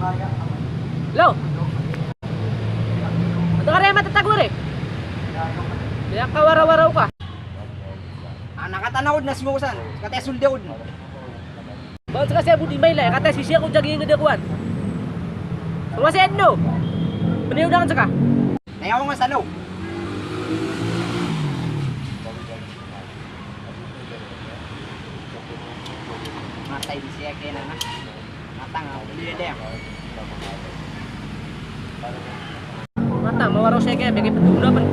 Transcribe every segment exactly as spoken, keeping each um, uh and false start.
Hello? Antonaa ka aya matatago ari? Miyakawarawaraw ka. Ah, na kataan ako dn a sii ko san. Katii a sold ako dn. Ba on ska si Abu Dimaila, eh, katii a sisii ako diyagingd a kowan. Wasi adn o. Pniyod akn ska. Aya ko nga sa lo. Matay di siya kaya na. Matang ako. Hindi, hindi. Matang, mawaraw siya kaya, bigay pa doon naman.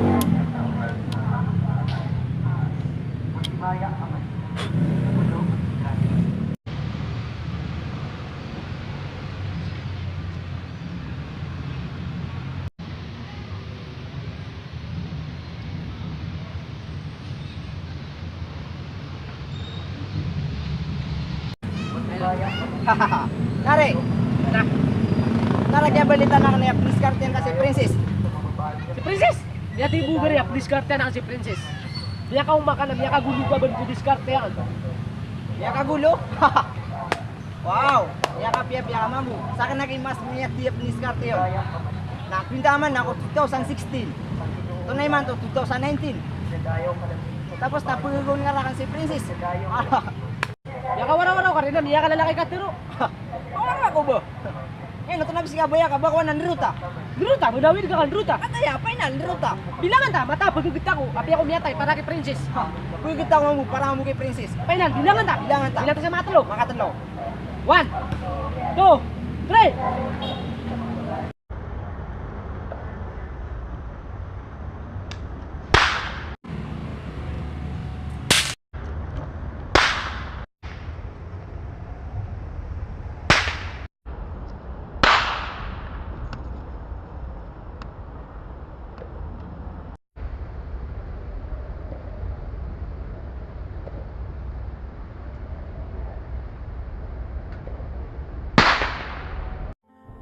Nari. Na. Nari, kaya balita na kaniya, pdiskarte ka si Princess. Si Princess? Niya tibo gari, pdiskarte ka si Princess. Miyakaoma ka na, miyakagolo ka ba ko diskarte ka. Miyakagolo? Wow, miyakapiyapiya ka mambo. Sakn a giya mas miyatiyap a diskarte on. Na, pinta aman ako two thousand sixteen. Tonaa imanto, two thousand nineteen. Tapos na pagagon ka rakn si Princess. Miyakawarawaraw ka rin na, miyakalalaki ka tero. Waraw ako ba? Eh, na tonaa bs ka ba aya ka ba ko na nrota. Nrota, manawid ka ka nrota. Katii aya, paina nrota. Bilangan ta, mata, pagagta ko, apiya ko miyatay, para ki Princess. Ha, pagagta ko mambo, para mambo ki Princess. Paina, bilangan ta. Bilangan ta. Bilangan ta sa makatlo. Makatlo. One, two, three.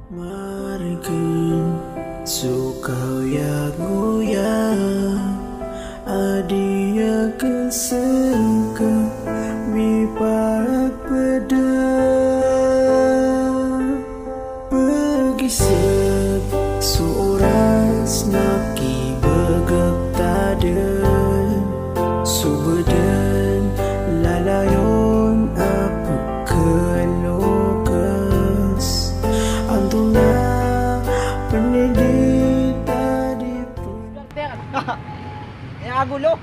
Margen so kaoyagoyag a di akn ska mipapda. Pgisag so oras na kibgk ta dn, so bdn lalayon a pkhalokes. Antonaa pn i di ta di pn. Aya a golo.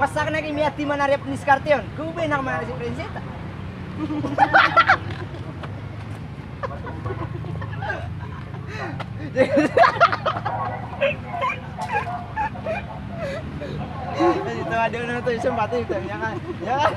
Basta ka na ki miyatiman a riyap ni skarte on. Gobay na ka man si Princess. Ito, ado na ito, isang bati, ito, yan ka. Yan.